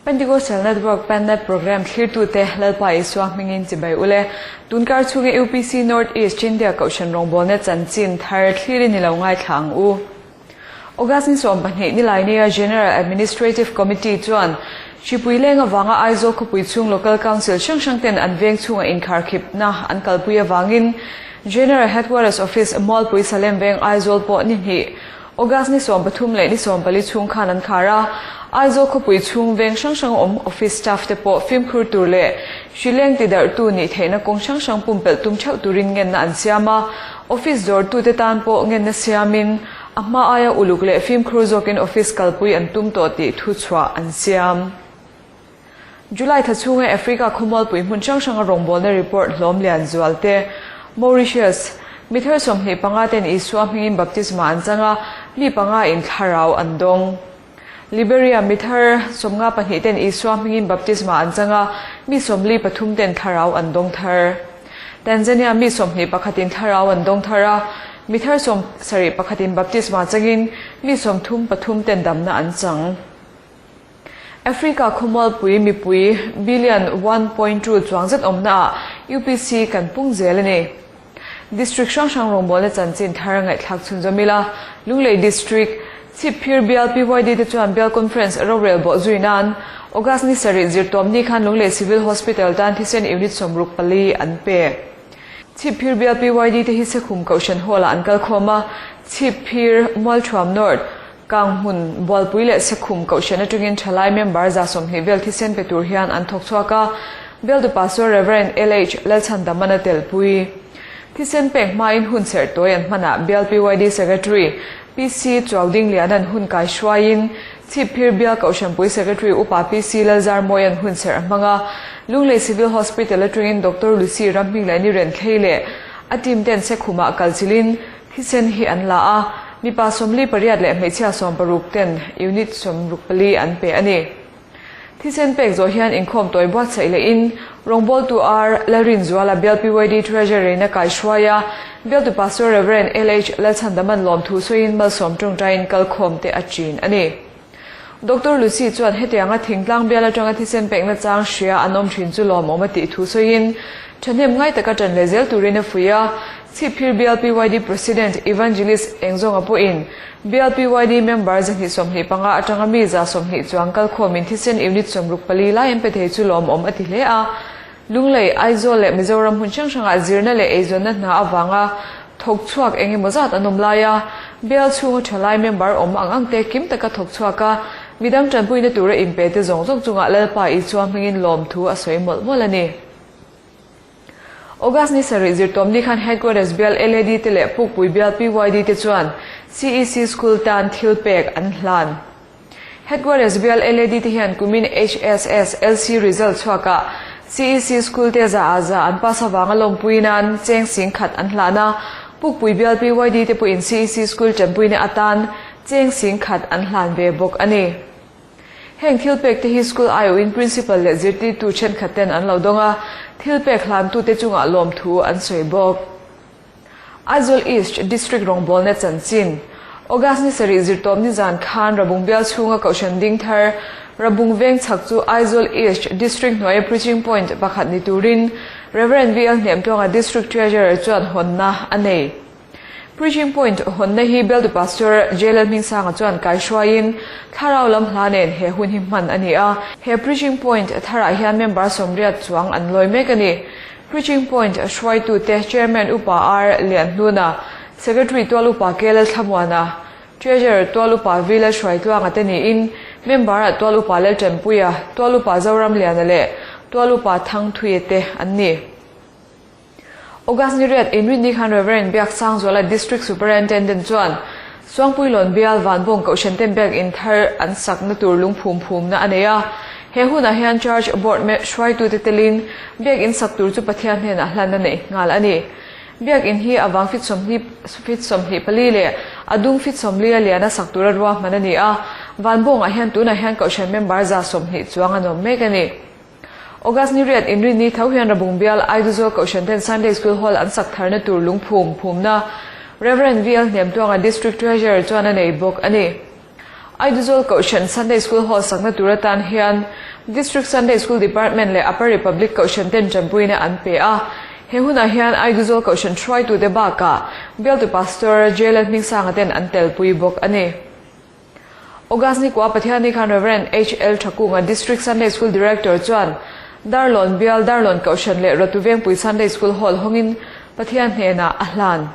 Pentecostal Network Pennet Programme thlirtute Lalpa Isua hmingin chibai ule. Tunkar chhunga UPC North East India Kohhran rawngbawlna chanchin thar thlirin i lo ngaithla ang u. August ni 12 Nilaini-a General Administrative Committee chuan Hripui leng avanga Aizawl khawpui chhung Local Council hrang hrang ten an veng chhunga inkharkhipna an kalpui avangin General Headquarters Office Mualpui Salem Veng Aizawl pawh ni hnih August ni 13 leh ni 14 chhung khan an khar a, Aizawl khawpui chhung veng hrang hrang awm office staff te pawh fimkhur tur leh hri leng tidarhtu nih theihna kawng hrang hrang pumpelh tum theuh turin ngenna an siam a, office dawrtute tan pawh ngenna siamin a hma aia uluk leh fimkhur zawkin office kalpui an tum tawh tih thuchhuah an siam. July thla chhunga Africa khawmualpui hmun hrang hranga rawngbawlna report hlawm lian zual te, Mauritius, mi thar 25 ten Isua hmingin baptisma an chang a, mi panga in thlarau an dawng. Liberia, mi thar 52 ten Isua hmingin baptisma an chang a, mi 43 ten thlarau an dawng thar. Tanzania, mi 21 in thlarau an dawng thar a, mi thar 71 in baptisma changin mi 33 ten damna an chang. Africa khawmualpui mipui billion 1.2 chuang zet awmnaah UPC kan pung zel a ni. District hrang hrang rawngbawlna chanchin thar ngaihthlak chhunzawm ila, Lunglei District, Chhipphir bial PYD te chuan bial conference rorel bawh zui nan August ni sarih zirtawm ni khan Lunglei Civil Hospital tan thisen unit 64 an pe. Chhipphir bial PYD te hi Sekhum Kohhran Hall-ah an kal khawm a, Chhipphir Mualthuam North, Kang hmun, Bualpui leh Sekhum Kohhran atangin thalai member 20 vel thisen pe tur hian an thawk chhuak a, Bialtu Pastor Rev. LH Lalchhandamana telpui. Thisen pek hmain hun serh tawi an hmanah Bial PYD Secretary PC Chuaudingliana'n hun kai hruaiin Chhipphir Bial Kohhranpui Secretary Upa PC Lalzarmawia'n hun serh a hmang a, Lunglei Civil Hospital atangin Doctor Lucy Ramhminglani Renthlei leh a team ten Sekhumah kalchilhin Thisen hi an la a, mipa 48 leh hmeichhia 60 ten unit 64 an pe a ni. Thisen pek zawh hian inkhawm tawi buatsaih lehin rawngbawltu R Lalrinzuala Bial PYD Treasury na kaihruai a, Bialtu Pastor Rev. LH Lalchhandaman lawmthu sawiin malsawm tawngtaiin kalkhawm te a chin a ni. Doctor Lucy chuan hetianga thingtlang bial atanga thisen pekna chang hria an awm thin chu lawmawm a tih thu sawiin thahnem ngai taka tan leh zel turin a fuih a. Chhipphir Bial PYD President Evangelist Engzawnga pawhin Bial PYD member 225 atanga mi 120 chuang kalkhawmin thisen unit 64 lai an pe thei chu lawmawm a ti hle a. Lunglei, Aizawl leh Mizoram hmun hrang hrangah zirna leh eizawnna hna avanga thawk chhuak eng emaw zat an awm lai a, bial chhunga thalai member awm ang ang te kim taka thawk chhuak a, midang tanpuina tura inpe te zawng zawng chungah Lalpa Isua hmingin lawmthu a sawi mawlh mawlh a ni. August ni sarih zirtawm ni khan Headquarters bial LAD te leh Pukpui bial PYD te chuan CEC School tan thil pek an hlan. Headquarters bial LAD te hian kumin HSS LC result chhuakah CEC School te za ah za an pass avanga lawmpui nan cheng sing khat an hlan a, Pukpui bial PYD te pawhin CEC School tanpuina atan cheng sing khat an hlan ve bawk a ni. Heng thil pek te hi school aiawhin principal leh zirtirtu thenkhat ten an lo dawng a, thil pek hlantute chungah lawmthu an sawi bawk. Aizawl East District rawngbawlna chanchin, August ni sarih zirtawp nizan khan Rabung bial chhunga Kohhran ding thar Rabung veng chhak chu Aizawl East District hnuaia Preaching Point pakhat ni turin Rev. VL Hnemtuanga District Treasurer chuan hawnna a nei. Preaching Point hawnna hi Bialtu Pastor JLL Hmingsanga chuan kaihruaiin thlarau lam hla nen he hun hi hman a ni a. He Preaching Point tharah hian member 80 chuang an lawi mek a ni. Preaching Point hruaitute Chairman Upa R Lianhnuna, Secretary Tual Upa K Lalthlamuana, Treasurer Tual Upa V Lalhruaitluanga te niin member-ah Tual Upa Laltanpuia, Tual Upa Zoramliana leh Tual Upa Thangthuia te an ni. August ni riat inrin ni khan Rev. Biaksangzuala District Superintendent chuan Suangpuilawn bial Vanbawng Kohhran ten biak in thar an sakna tur lungphum phumna a nei a. He hunah hian Church Board hruaitute telin biak in sak tur chu Pathian hnenah hlan a neih nghal a ni. Biak in hi a vang fit 20 fit 24 leh a dung fit 40 a lian a sak tura ruahman a ni a. Vanbawngah hian tunah hian Kohhran member 120 chuang an awm mek a ni. August ni riat inrin ni tho hian Rabung bial Aizawl Kohhran ten Sunday School Hall an sak tharna tur lungphum phumna Rev. VL Hnemtuanga District Treasurer chuan a nei bawk a ni. Aizawl Kohhran Sunday School Hall sakna tur atan hian District Sunday School Department leh Upper Republic Kohhran ten tanpuina an pe a. He hunah hian Aizawl Kohhran hruaitute bakah Bialtu Pastor J Lalhmingsanga ten an telpui bawk a ni. August ni kua Pathianni khan Rev. HL Thakunga District Sunday School Director chuan Darlawn Bial Darlawn Kohhran leh Rawtuvengpui Sunday School Hall hawngin Pathian hnenah a hlan.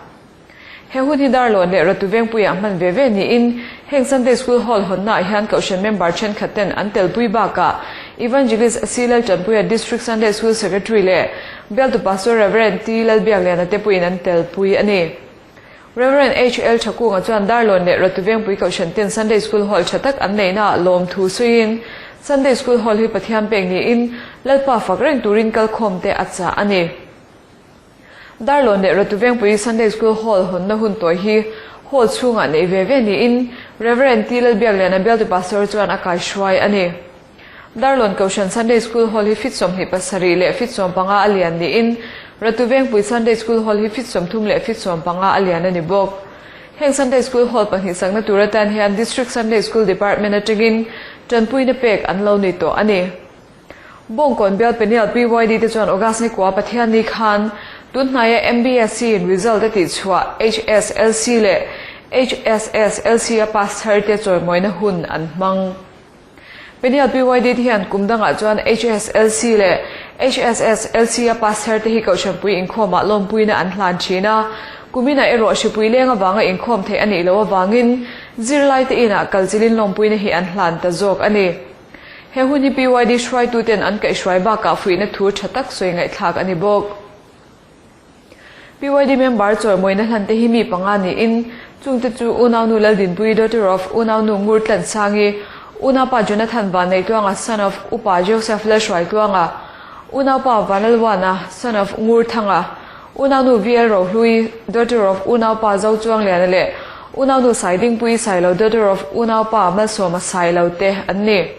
He hun hi Darlawn leh Rawtuvengpuiah hman ve ve niin heng Sunday School Hall hawnnaah hian Kohhran member thenkhat ten an telpui bakah Evangelist C Laltanpuia District Sunday School Secretary leh Bialtu Pastor Rev. T Lalbiakliana te pawhin an telpui a ni. Rev. HL Thakunga chuan Darlawn leh Rawtuvengpui Kohhran ten Sunday School Hall tha tak an neihnaah lawmthu suiin Sunday School Hall hi Pathian pek niin Lalpa fak reng turin kalkhawm te a chah a ni. Darlawn leh Rawtuvengpui Sunday School Hall hawnna hun tawi hi Hall chhungah neih ve ve niin Rev. T Lalbiakliana Bialtu Pastor chuan a kaihruai a ni. Darlawn Kohhran Sunday School Hall hi fit 27 leh fit 15 a lian niin Ratu Vengpui Sunday School Hall hi fit 30 leh fit 15 a lian a ni bawk. Heng Sunday School Hall pahnih sakna tur atan hian District Sunday School Department atangin tanpuina pek an lo ni tawh a ni. Bawngkawn Bial Peniel PYD te chuan August ni kua Pathianni khan tunhnaia MBSC in result a tihchhuah HSLC leh HSSLC a pass thar te chawimawina hun an hmang. Peniel PYD te hian kum dangah chuan HSLC leh HSSLC a pass thar te hi Kohhranpui inkhawmah lawmpuina an hlan thin a, kuminah erawh hripui leng avanga inkhawm theih a nih loh avangin zirlaite inah kalchilin lawmpuina hi an hlan ta zawk a ni. He hun hi PYD hruaituten an kaihhruai bakah fuihna thu tha tak sawi ngaihthlak a ni bawk. PYD member chawimawina hlan te hi mi panga niin, chungte chu Unaunu Laldinpui, daughter of Unaunu Ngurtlansangi, Unaupa Jonathan Vanneihtuanga, son of Upa Joseph Lalhruaituanga, Unaupa Vanlalwana, son of Ngurthanga, Unaunu VL Rohlui, daughter of Unaupa Zochuangliana leh Unaunu Saidingpui Sailo, daughter of Unaupa Malsawma Sailo te an ni.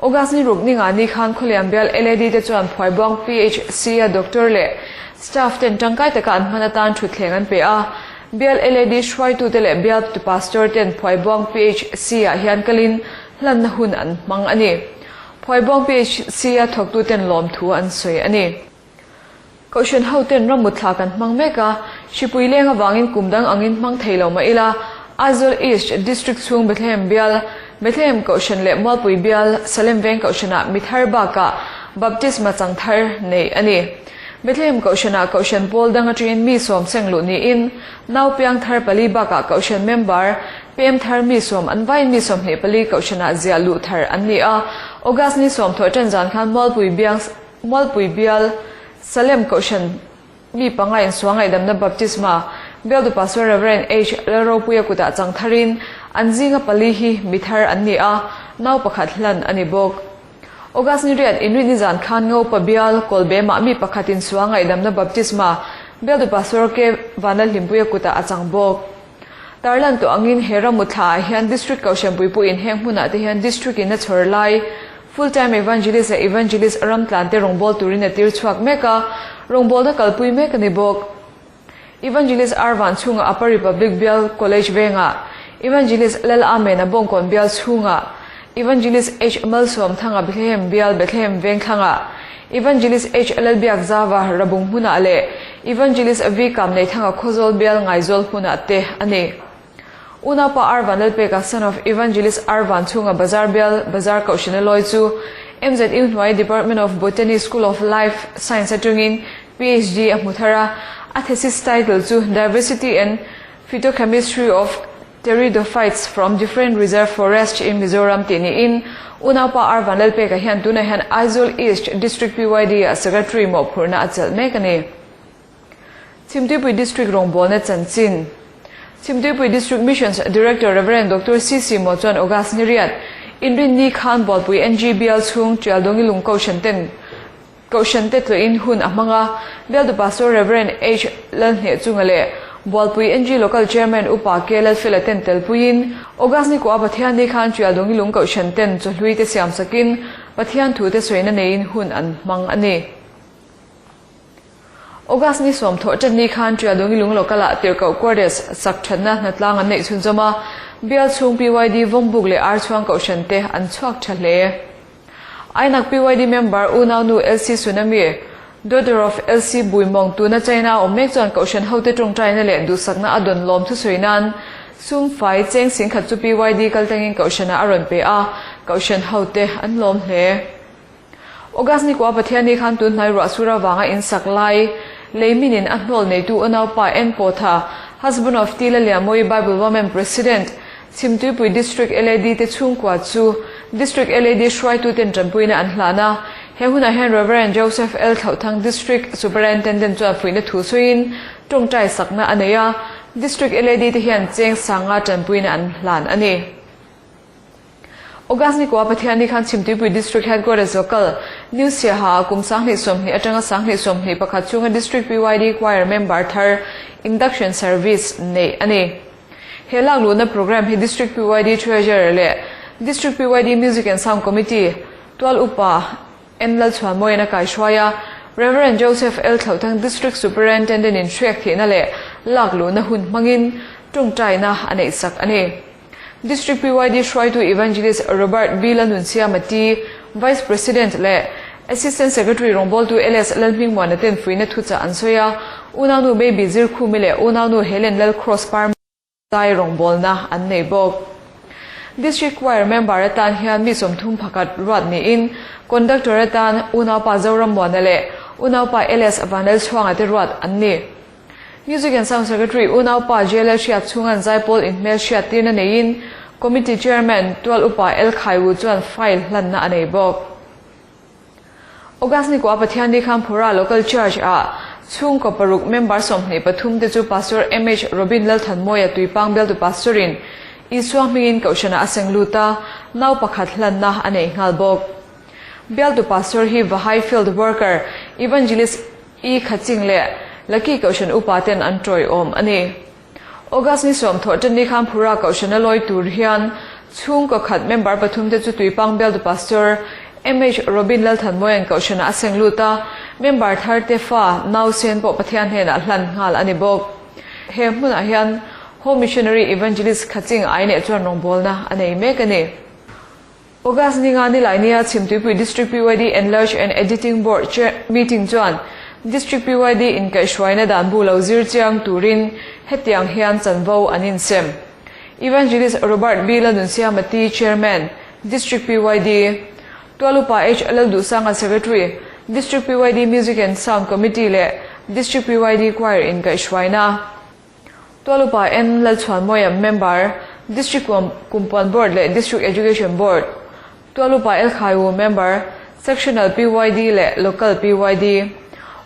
August ni ruk ninga ni khan Khawlian bial LAD te chuan Phuaibuang PHC a doctor leh staff ten tangkai taka an hman atan thutthleng an pe a. Bial LAD hruaitute leh bial pastor ten Phuaibuang PHC ah hian kalin hlanna hun an hmang a ni. Phuaibuang PHC a thawktuten lawmthu an sawi a ni. Kohhran hoten ramut thla kan hmang mek a, hripui leng avangin kum dang angin hmang thei lo mah ila, Aizawl East District chhung Bethlehem bial, Bethlehem Kohhran leh Mualpui bial, Salem Veng Kohhranah mi thar bakah Baptisma chang thar neih a ni. Bethlehem Kohhranah Kohhran pawl dang atangin mi sawm seng luh niin, nau piang thar pali bakah Kohhran member pem thar mi sawm an vaiin mi 24 Kohhranah ziah luh thar an ni a. August ni sawm thawh tan zan khan Mualpui biang Mualpui bial, Salem Kohhran mi panga insual ngaihdamna baptisma, Bialtu Pastor Rev. H. Lalropuia kutah chang tharin an zinga pali hi mi thar an ni a, nau pakhat hlan a ni bawk. August ni riat inrin nizan khan Ngopa bial, Kawlbemah mi pakhat insual ngaihdamna baptisma, Bialtu Pastor K. Vanlalhlimpuia kutah a chang bawk. Tarlan tawh angin he ramut thlaah hian District Kohhranpui pawhin heng hmunah te hian District in a chhawr lai Full Time Evangelist leh Evangelist ramtlan te rawngbâwl turin a tir chhuak mek a, rawngbâwlna kalpui mek a ni bawk. Evangelist R Vanchhunga Upper Republic Bial College vengah, Evangelist Lal Amena Bawngkawn Bial chhungah, Evangelist H Malsawmthanga Bethlehem Bial Bethlehem Vengthlangah, Evangelist H Lalbiakzava Rabung hmunah leh Evangelist V Kamneithanga Khawzawl Bial Ngaizawl hmunah te a ni. Unaupa R Vanlalpeka son of Evangelist R Vanchhunga Bazar Bial Bazar Kohhrana lawi chu MZU hnuai Department of Botany School of Life Science atangin PhD a hmu thar a, a thesis title chu Diversity and Phytochemistry of Pteridophytes from different reserve forest in Mizoram tih niin Unaupa R Vanlalpeka hian tunah hian Aizawl East District PYD ah Secretary mawhphurhna a chelh mek a ni. Chhimtuipui District rawngbawlna chanchin Chhimtuipui District Missions Director Rev. Doctor CC Maw chuan August ni riat Inrinni khan Bualpui NG bial chhung Tialdongi lung Kohhran ten Kohhran te tlawhin hun a hmang a, Bialtu Pastor Rev. H. Lalhnehchunga leh Bualpui NG Local Chairman Upa K. Lalfela ten telpuiin August ni kuah Pathianni khan Tialdongi lung Kohhran ten chawhlui te siam sakin Pathian thu te sawina neiin hun an hmang a ni. August ni sawmthawh ṭan ni khan Ṭialdungi lung local-ah tirhkoh quarters sak ṭhatna hnatlang an neih chhunzawm a, bial chhung PYD Vawmbuk leh Archhuang Kohhran te an chhuak ṭha hle. Ainak PYD member unaunu LC Tsunami, daughter of LC Buimawng tuna China a awm mek chuan Kohhran hote ṭawngṭaina leh duhsakna a dawn lawm thusawi nan sum fai cheng singkhat chu PYD kaltlangin Kohhranah a rawn pe a, Kohhran hote an lawm hle. August ni kua Pathianni khan tunhnai ruah sur avanga in sak lai lei minin a hnawl neitu unaupa N Potha, husband of Tila Liamoyi Bible Women President, Chhimtuipui District LAD te chhungkua chu District LAD hruaituten tanpuina an hlan a. He hunah hian Rev. Joseph L Thlauhthang District Superintendent chuan fuihna thu sawiin tawngtai sakna a nei a, District LAD te hian cheng sanga tanpuina an hlan a ni. August ni kua Pathianni khan Chhimtuipui District Headquarters Local, New Siaha ah kum 2020 atanga 2021 chhunga District PYD Choir member thar Induction Service neih a ni. He lakluhna programme hi District PYD Treasurer leh District PYD Music and Sound Committee tual upa N Lalchhuanmawiin a kaihruai a, Rev. Joseph L Thlauhthang District Superintendent in hriak thihna leh lakluhna hun hmangin tawngtaina a neihsak a ni. District PYD hruaitu Evangelist Robert B Lalnunsiama T, Vice President leh Assistant Secretary rawngbawltu LS Lalhmingmuana ten fuihna thuchah an sawi a, unaunu Baby Zirkhumi leh unaunu Helen Lalcross Parma zai rawngbawlna an nei bawk. District Choir member atan hian mi 30 pakhat ruat niin Conductor atan unaupa Zorammuana leh unaupa LS Vanlalchhuanga te ruat an ni. Music and Sound Secretary unaupa JLL Hriat chhunga'n zaipawl inhmel hriat tirna neiin Committee Chairman Tual Upa L Khaiwu chuan file hlanna a nei bawk. August ni kua Pathianni khan Phura Local Church ah chhungkaw paruk member 23 te chu Pastor MH Robin Lalthanmawia Tuipang bialtu Pastor in Isua hmingin kohhranah a seng lut a, nau pakhat hlanna a nei nghal bawk. Bialtu Pastor hi Vahai Field Worker Evangelist I Khaching leh Laki Kohhran upa ten an tawiawm a ni. August ni sawmthawh ṭan ni khan Phura Kohhrana lawi tur hian chhungkaw khat member pathum te chu Tuipang bialtu Pastor MH Robin Lalthanmawia'n Kohhranah a seng lut a, member thar te fa nausen pawh Pathian hnenah hlan nghal a ni bawk. He hmunah hian Home Missionary Evangelist Khaching Aineh chuan rawngbawlna a nei mek a ni. August ni nga nilai nia Chhimtuipui District PYD Enlarge and Editing Board Chair meeting chuan District PYD inkaihhruaina dan bu lo zir chiang turin hetiang hian chanvo an insem. Evangelist Robert B Lalnunsiama T Chairman, District PYD, Tualupa H Lalduhsanga Secretary, District PYD Music and Sound Committee leh District PYD Choir inkaihhruaina. Tualupa N Lalchhuanmawia Member, District Kumpuan Board leh District Education Board, Tualupa L Khaiwu Member, Sectional PYD leh Local PYD.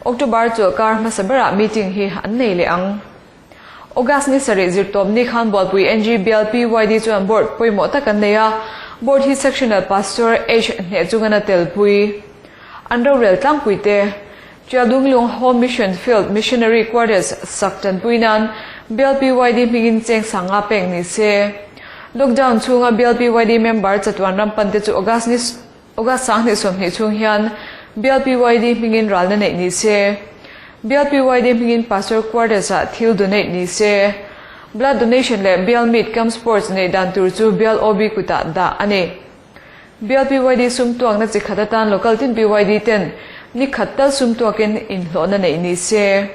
October chawlhkar hmasa berah meeting hi an nei leh ang. August ni sarih zirtawp ni khan Bualpui NG Bial PYD chuan Board pawimawh tak an nei a, Board hi Sectional Pastor H Hnehchungan a telpui. An rorel tlangpui te. Chialdunglung Home Mission Field Missionary Quarters sak tanpui nan Bial PYD hmingin cheng sanga pek ni se. Lockdown chhunga Bial PYD member chatuan ram pan te chu August ni August 2020 chhung hian Bial PYD hmingin ralna neih ni se. Bial PYD hmingin Pastor Quarters ah thil donate ni se. Blood donation leh Bial Meet cum Sports neih dan tur chu Bial OB kutah dah a ni. Bial PYD sum tuakna chi khat atan local tin PYD ten ni khat tal sum tuakin inhlawhna neih ni se.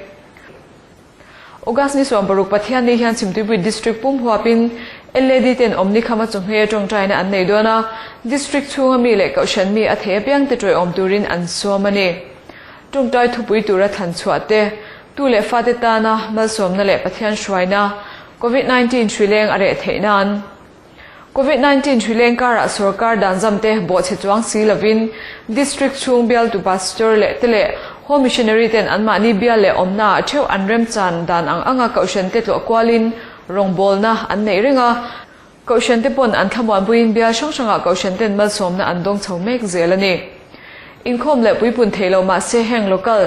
August ni 16 Pathianni hian Chhimtuipui District pum huapin LAD ten awm ni khama chawhmei atawngtaina an nei dawn a, District chhunga mi leh kohhran mi a thei apiang te tawiawm turin an sawm a ni. Tawngtai thupui tura thlan chhuah te, tu leh fate tana malsawmna leh Pathian hruaina, Covid-19 hrileng a reh theih nan. Covid-19 hrileng karah sorkar dan zam te bawhchhe chuang si lovin District chhung bialtu Pastor leh te leh Home Missionary ten anmahni bial leh awmna ah theuh an remchan dan ang anga kohhran te tlawh kualin rawngbawlna an neih reng a, kohhran te pawn an thlamuanpuiin bial hrang hrangah kohhran ten malsawmna an dawng chho mek zel a ni. Inkhawm leh puipun theih lo mahse heng local,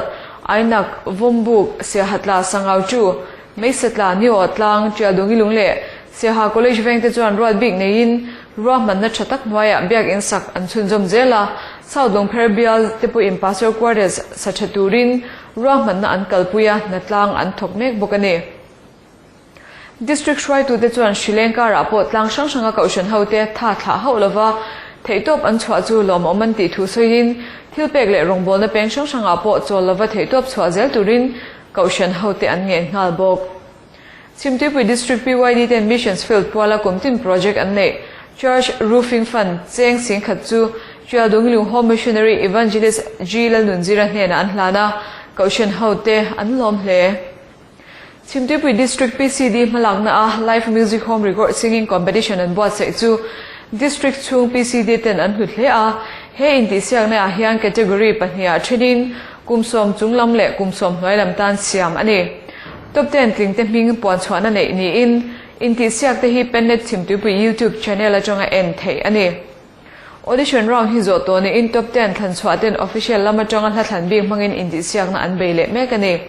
Ainak, Vawmbuk, Siahatla, Sangau chu Meisetla, Niawh tlang, Tialdungilung leh Siaha College vengte chuan ruat bik neiin ruahmanna tha tak hnuaiah biakinn sak an chhunzawm zel a. South Lungpher bial te pawhin Pastor Quarters sa tha turin ruahmanna an kalpui a, hnatlang an thawk mek bawk a ni. District hruaitute chuan Sri Lanka-ah pawh tlang hrang hranga kohhran hote tha thlah hauh lova theihtawp an chhuah chu lawmawm an tih thu sawiin thilpek leh rawngbawlna peng hrang hrangah pawh chawl lova theihtawp chhuah zel turin kohhran hote an ngen nghal bawk. Chhimtuipui District PYD ten Missions Field puala kumtin project an neih Church Roofing Fund cheng singkhat chu Tialdunglung Home Missionary Evangelist G Lalnunzira hnenah an hlan a, kohhran hote an lawm hle. Chhimtuipui District PCD hmalakna a Live Music Home Record Singing Competition an buatsaih chu District chhung PCD ten an hlut hle a, he intihsiakna ah hian category pahnihah thenin kum sawm chung lam leh kum sawm hnuai lam tan siam a ni. Top ten tling te hming puan chhuahna neih niin intihsiak te hi Pennet Chhimtuipui YouTube channel atanga en theih a ni. Audition round hi zawh tawh niin top ten thlan chhuah ten official lam atanga hla thlan bik hmangin intihsiakna an bei leh mek a ni.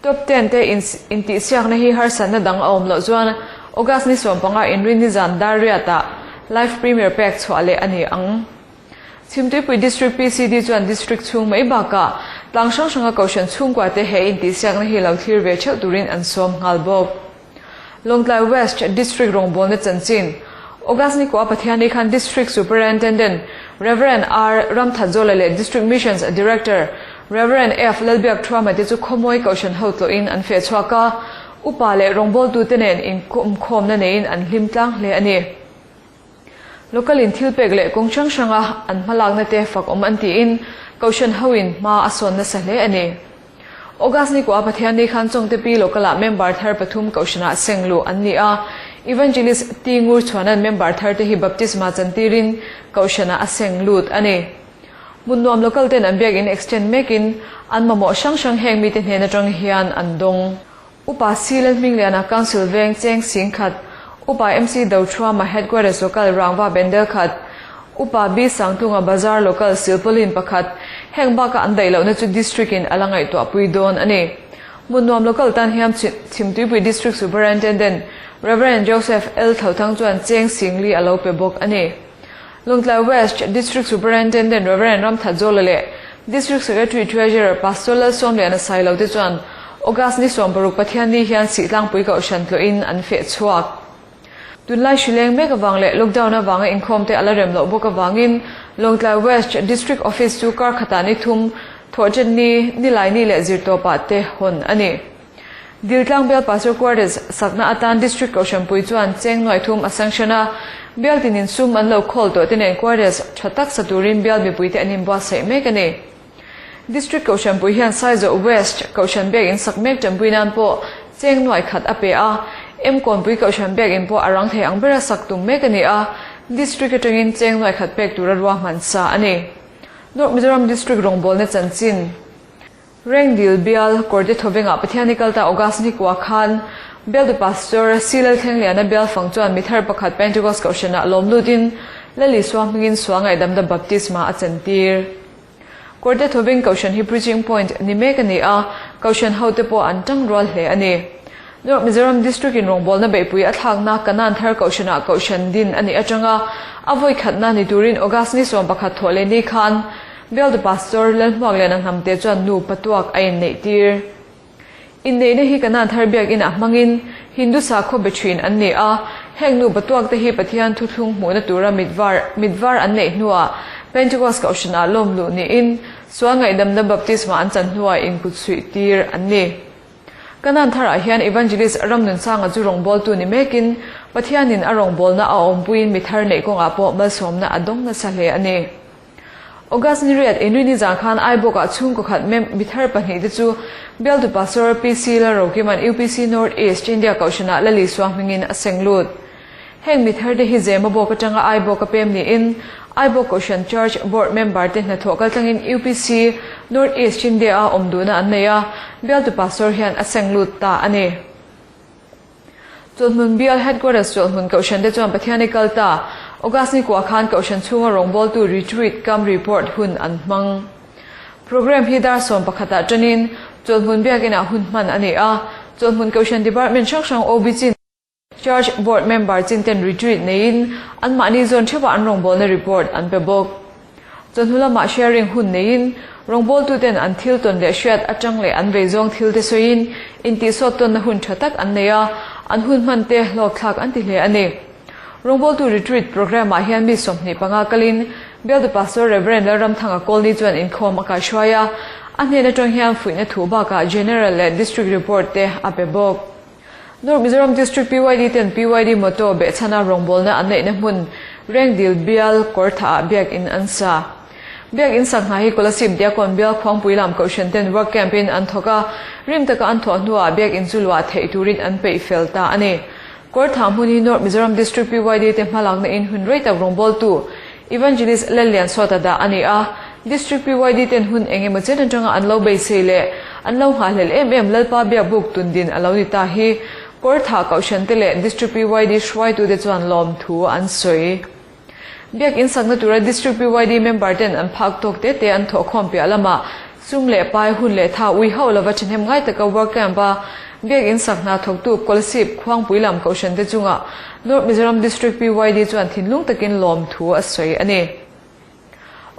Top ten te intihsiakna hi harsatna dang a awm loh chuan August ni sawmpanga inrin nizan dar riatah live premiere pek chhuah leh a ni ang. Chhimtuipui District PCD chuan District chhung mai bakah tlang hrang hranga kohhran chhungkua te he intihsiakna hi lo thlir ve theuh turin an sawm nghal bawk. Lawngtlai West District rawngbawlna chanchin, August ni kua Pathiani khan District Superintendent Rev. R. Ramthatzola leh District Missions Director Rev. F. Lalbiakthuama te chu khawmawi kohhran ho tlawhin an feh chhuak a, upa leh rawngbawltute nen inkawmkhawmna neiin an hlim tlang hle a ni. Local in thilpek leh kawng hrang hranga an hmalakna te fak awm an tiin Kohhran hoin hma a sawn nasa hle a ni. August ni kua Pathianni khan Chawngte Pi Local ah member thar pathum Kohhranah seng luh an ni a, Evangelist T Ngur Chhuanan member thar te hi baptisma chantirin Kohhranah a seng lut a ni. Hmunnuam Local ten an biakin extend mekin an mamawh hrang hrang heng mite hnen atang hian an dawng. Upa C Lalhmingliana Council veng cheng sing khat, Upa MC Dothuama Headquarters Local Rangva Bendel khat, Upa B Sangtlunga Bazar Local Silpaulin pakhat, heng bakah an daih lohna chu District in a la ngaihtuah pui dawn a ni. Hmunnuam Local tan hian Chhimtuipui District Superintendent Rev. Joseph L Thauthang chuan cheng singli a lo pe bawk a ni. Lawngtlai West District Superintendent Rev. Ramthatzola leh District Secretary Treasurer Pastor Lalsawmliana Sailo te chuan August ni 60 Pathianni hian Sihtlangpui Kohhran tlawhin an feh chhuak. Tunlai hrileng mek avang leh lockdown avanga inkhawm te a la rem loh bawk avangin Lawngtlai West District Office chu kar khatah ni thum, Thawhṭanni, Nilaini leh Zirtawpah te hawn a ni. Diltlang Bial Pastor Quarters sakna atan District Kohhranpui chuan cheng nuai thum a sanction a, bial tinin sum an lo khawl tawh te nen quarters tha tak sa turin bial mipuite an inbuatsaih mek a ni. District Kohhranpui hian Saizawh West Kohhran Biak in sak mek tanpui nan pawh cheng nuai khat a pe a, Emkawnpui Kohhran Biak in pawh a rang thei ang bera sak tum mek a ni a, District atangin cheng nuai khat pek tura ruahman sa a ni. North Mizoram District rawngbawlna chanchin. Rengdil bial Kawrte Thawvengah Pathian i kalta August ni kua khan Bialtu Pastor C Lalthlengliana bial fang chuan mi thar pakhat Pentecost Kohhranah lawm lutin Lal Isua hmingin sual ngaihdamna baptisma a chantir. Kawrte Thawveng Kohhran hi preaching point ni mek a ni a, Kohhran hote pawh an tang rual hle a ni. North Mizoram District in rawngbawlna beihpui a thlakna Kanan thar Kohhranah Kohhran din a nih atanga a vawi khatna ni turin August ni 11 thawh leh ni khan Bialtu Pastor Lalhmuakliana Hnamte chuan nu patuak a inneih tir. Inneihna hi Kanan thar biakinah hmangin Hindu sakhaw be thin an ni a, heng nu patuak te hi Pathian thuthlung hmuhna tura mitvar mitvar an neih hnuah Pentecost Kohhranah lawm luh niin sual ngaihdamna baptisma an chan hnuah inkutchhuih tir an ni. Kanan tharah hian Evangelist Ramnunsanga chu rawngbawltu ni mekin Pathianin a rawngbawlna a awmpuiin mi thar neih kawngah pawh malsawmna a dawng nasa hle a ni. August ni riat Inri ni zan khan Aibawkah chhungkaw khat mem mi thar pahnihte chu Bialtu Pastor PC Lalrokima'n UPC North East India Kohhranah Lali Suang hmingin a seng lut. Heng mi tharte hi Zema bawk atanga Aibawk a pem niin Aibawk Kohhran Church Board member te hnathawh kaltlangin UPC North East India-a awm duhna an nei a, Bialtu Pastor hian a seng lut ta a ni. Chawlhmun Bial Headquarters Chawlhmun Kohhran te chuan Pathian i kal ta. August ni kua khan Kohhran chhunga rawngbawltu Retreat cum Report hun an hmang. Programme hi dar 11 ah tanin Chawlhmun Biakinah hun hman a ni a. Chawlhmun Kohhran Department hrang hrang OB chin, Church Board member chin ten retreat neiin anmahni zawn theuhah an rawngbawlna report an pe bawk. Chawhnu lamah sharing hun neiin rawngbawltuten an thil tawn leh hriat atang leh an vei zawng thil te sawiin intihsawt tawnna hun tha tak an nei a, an hun hman te hlawkthlak an ti hle a ni. Rawngbawltu retreat programme ah hian mi 25 kalin Bialtu Pastor Rev. Lalramthanga Kawlni chuan inkhawm a kaihruai a, a hnen atang hian fuihna thu bakah General leh District Report te a pe bawk. North Mizoram District PYD ten PYD motto behchhana rawngbawlna an neihna hmun Rengdil bial Kawrthah ah biakin an sa. Biakin sak hna hi Kolasib Diakon bial Khuangpui lam Kohhran ten work camp in an thawk a, rim taka an thawh hnuah biakin chu luah theih turin an peih fel ta a ni. Kawrthah hmun hi North Mizoram District PYD te hmalakna in hun rei tak rawngbawltu Evangelist Lalliansawta dah a ni a, District PYD ten hun eng emaw chen atanga an lo beisei leh an lo nghahhlelh em em Lalpa Biakbuk tundin a lo ni ta hi Kawrthah Kohhran te leh District PYD hruaitute chuan lawmthu an sawi. Biak in sakna tura District PYD member ten an phak tawk te te an thawhkhawm piah lamah sum leh pai hun leh tha ui hauh lova thahnem ngai taka work camp a Biak in sak hna thawktu Kolasib Khuangpui lam Kohhran te chungah North Mizoram District PYD chuan thinlung takin lawmthu a sawi a ni.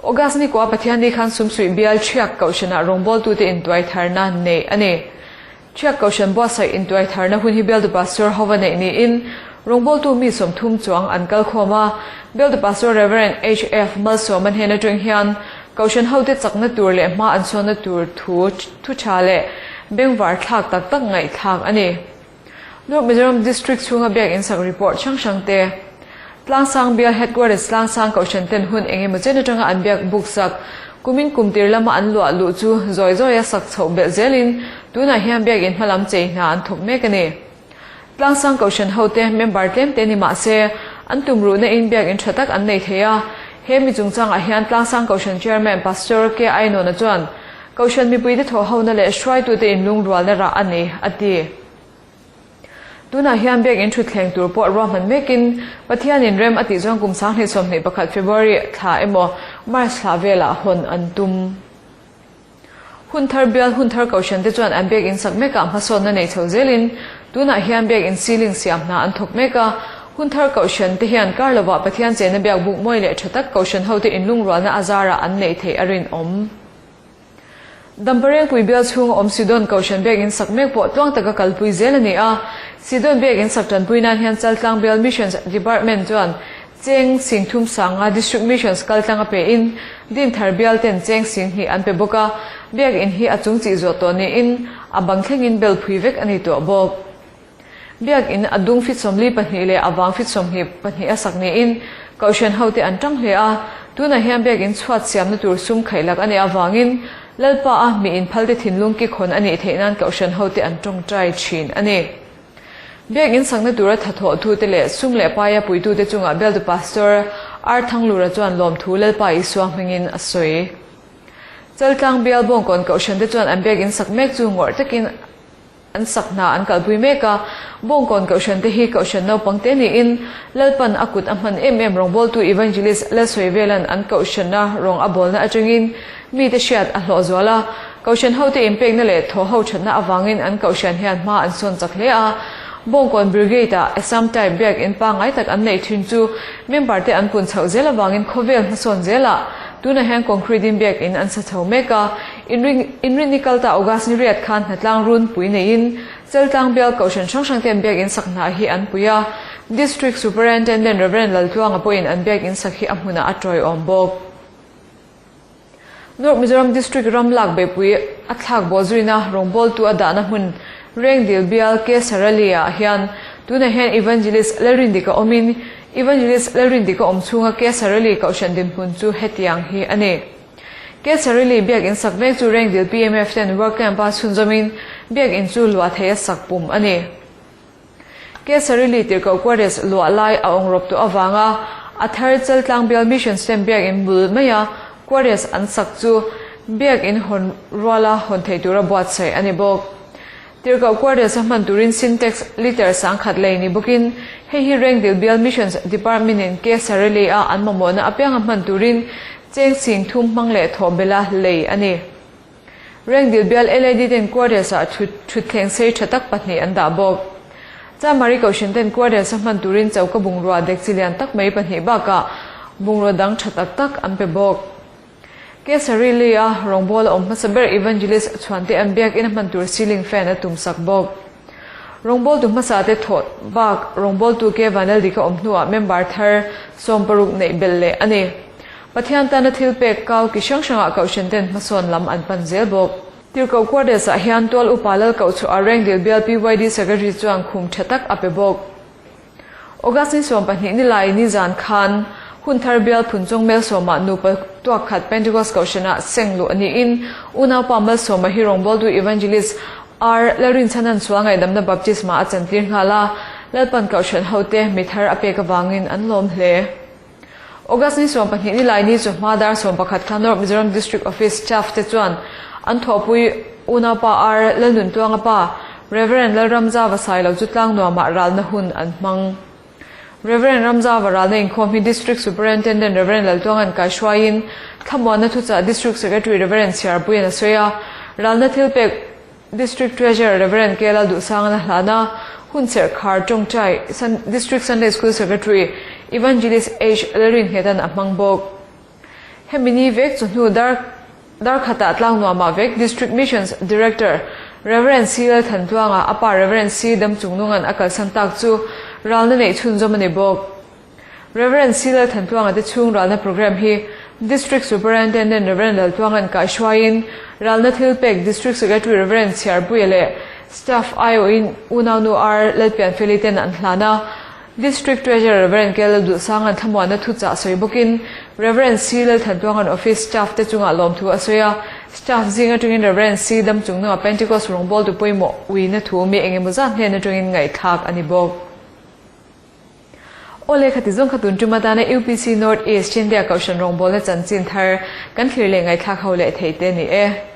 August ni kua Pathianni khan Sumsuih bial Thiak Kohhranah rawngbawltute intuai tharna neih a ni. Thiak Kohhran buatsaih intuai tharna hun hi Bialtu Pastor hova neih niin rawngbawltu mi 30 chuang an kal khawm a. Bialtu Pastor Rev. HF Malsawma hnen atang hian Kohhran hote chakna tur leh hma an sawnna tur thu thu tha leh bengvar thlak tak tak ngaihthlak a ni. North Mizoram District chhunga biak insak report hrang hrang te, Tlangsang bial Headquarters Tlangsang Kohhran ten hun eng emaw chen atanga an biak buk sak kumin kum tir lama an luah luh chu zawi zawia sak chhoh belh zelin tunah hian biak in hmalam chei hna an thawk mek a ni. Tlangsang Kohhran hote member tlem te ni mah se an tum ruhna in biak in tha tak an nei thei a, he mi chungchangah hian Tlangsang Kohhran Chairman Pastor K Ainawna chuan Kohhran mipuite thawhhona leh hruaitute inlungrualna rah a ni, a ti. Tunah hian biakinn thutthleng tur pawh ruahman mekin Pathianin rem a tih chuan kum 2021 February thla emaw March thla velah hawn an tum. Hun thar bial hun thar Kohhrante chuan an biakinn sak mekah hmasawnna nei chho zelin tunah hian biakinn ceiling siam hna an thawk mek a. Hun thar Kohhrante hian kar lovah Pathian chena biak buk mawi leh tha tak Kohhran hote inlungrualna a zarah an neih theih a rinawm. Damparengpui bial chhunga awm Sidon Kohhran biakinn sak mek pawh tluang taka kalpui zel a ni a. Sidon biakinn sak tanpui nan hian Chaltlang Bial Missions Department chuan cheng 30,000 sanga District Missions kaltlang a pein Dinthar bial ten cheng 2000 an pe bawk a. Biakinn hi a chung chih zawh tawh niin a bang thlengin bel phui vek a ni tawh bawk. Biakinn a dung fit 42 leh a vang fit 22 a sak niin Kohhran hote an tang hle a. Tunah hian biakinn chhuat siamna tur sum khaihlak a nih avangin Lalpa a mi inphalte thinlung kikhawn a nih theih nan Kohhran hote an tawngtai thin a ni. Biakinn sakna tura thathawhtute leh sum leh paia puitute chungah bialtu Pastor R Thanglura chuan lawmthu Lalpa Isua hmingin a sawi. Chaltlang bial Bawngkawn Kohhrante chuan an biakinn sak mek chu ngawrh takin An sak hna an kalpui mek a, Bawngkawn Kohhran te hi Kohhran naupang te niin Lalpan a kut a hman em em rawngbawltu Evangelist Lalsawivelan an Kohhrana rawng a bawlna atangin mite hriat a hlawh zual a, Kohhran hote inpekna leh thawhho thatna avangin an Kohhran hian hma an sawn chak hle a. Bawngkawn Brigade-ah Assam Type biak in pangngai tak an neih thin chu member te an pun chhoh zel avangin khawvel hmasawn zelah tunah hian concrete in biak in an sa chho mek a. Inrinni kalta August ni riat khan hnatlang runpui neiin Cheltlang bial Kohhran hrang hrang ten biak in sak hna hi an pui a, District Superintendent Rev. Laltluanga pawhin an biak in sak hi a hmunah a tawiawm bawk. North Mizoram District ram lak beihpui a thlak bawh zuina rawngbawltu a dahna hmun Rengdil bial K. Sarali-ah hian tunah hian Evangelist Lalrindika awmin Evangelist Lalrindika awm chhunga K. Sarali Kohhran dinhmun chu hetiang hi a ni. Kesarili biak in sak mek chu Rengdil PMF ten work camp a chhunzawmin biak in chu luah thei a sak pum a ni. Kesarili tirhkoh quarters luah lai a awng rawp tawh avanga a thar Chaltlang bial Mission ten biak in bul maia quarters an sak chu biak in hawn ruala hawn thei tura buatsaih a ni bawk. Tirhkoh quarters a hman turin Sintex liter 10,000 lei ni bawkin hei hi Rengdil bial Missions Department in Kesarili a an mamawhna apianga hman turin cheng 30,000 hmang leh thawh bela lei a ni. Rengdil bial LAD ten quarters ah thutthleng sei tha tak pahnih an dah bawk. Chamari Kohhran ten quarters a hman turin choka bungrua dekchi lian tak mai pahnih bakah bungrua dang tha tak tak an pe bawk. Kesari Lee-a rawngbawla awm hmasa ber Evangelist Chhuante an biakina hman tur ceiling fan a tumsak bawk. Rawngbawltu hmasate thawh bak rawngbawltu K Vanlaldik a awm hnuah member thar 60 neih belh leh a ni. Pathian tana thil pek kau ki hrang hrangah kohhran ten hmasawn lam an pan zel bawk. Tirhkoh Quarters ah hian tual upa lal koh chhuah a Rengdil bial PYD Secretary chuan khum tha tak a pe bawk. August ni 12 nilai nizan khan Hunthar bial Phunchawng Melsawmah nupa tuak khat Pentecost Kohhranah seng luh a niin unaupa Malsawma hi rawngbawltu Evangelist R. Lalrinchhanan sual ngaihdamna baptisma a chantir nghal a, Lalpan Kohhran hote mi thar a pek avangin an lawm hle. August ni 12 nilai ni chawhma dar 11 khan North Mizoram District Office staff te chuan an thawhpui unaupa R. Lalnuntuanga pa Rev. Lalramzava Sailo chu tlangnuamah ralna hun an hmang. Rev. Ramzava ralna inkhawm hi District Superintendent Rev. Laltuanga'n kaihruaiin thlamuanna thuchah District Secretary Rev. Chhiarpuia'n a sawi a, ralna thilpek District Treasurer Rev. K. Lalduhsanga'n a hlan a, hunserh khar tawngtai District Sunday School Secretary Evangelist H. Lalrinnghetan a hmang bawk. Hemi ni vek chu hnu dar darkhatah tlangnuamah vek District Missions Director Rev. C. Lalthantluanga a pa Rev. C. Damchungnunga'n a kalsan tak chu ralna neih chhunzawm a ni bawk. Rev. C. Lalthantluanga te chhung ralna programme hi District Superintendent Rev. Laltluanga'n kaihruaiin ralna thil pek District Secretary Rev. Chhiarpuia leh Staff aiawhin unaunu R. Lalpianfeli ten an hlan a. District Treasurer Rev. K. Lalduhsanga'n thlamuanna thuchah sawi bawkin Rev. C. Lalthantuanga'n Office Staff te chungah lawmthu a sawi a, Staff zing atangin Rev. C. Damchungnunga Pentecost rawngbawltu pawimawh uina thu mi engemaw zat hnen atangin ngaihthlak a ni bawk. Aw lehkha ti zawng kha tun tum atana UPC North East India Kohhran rawngbawlna chanchin thar kan thlir leh ngaihthlak ho leh thei te a ni e.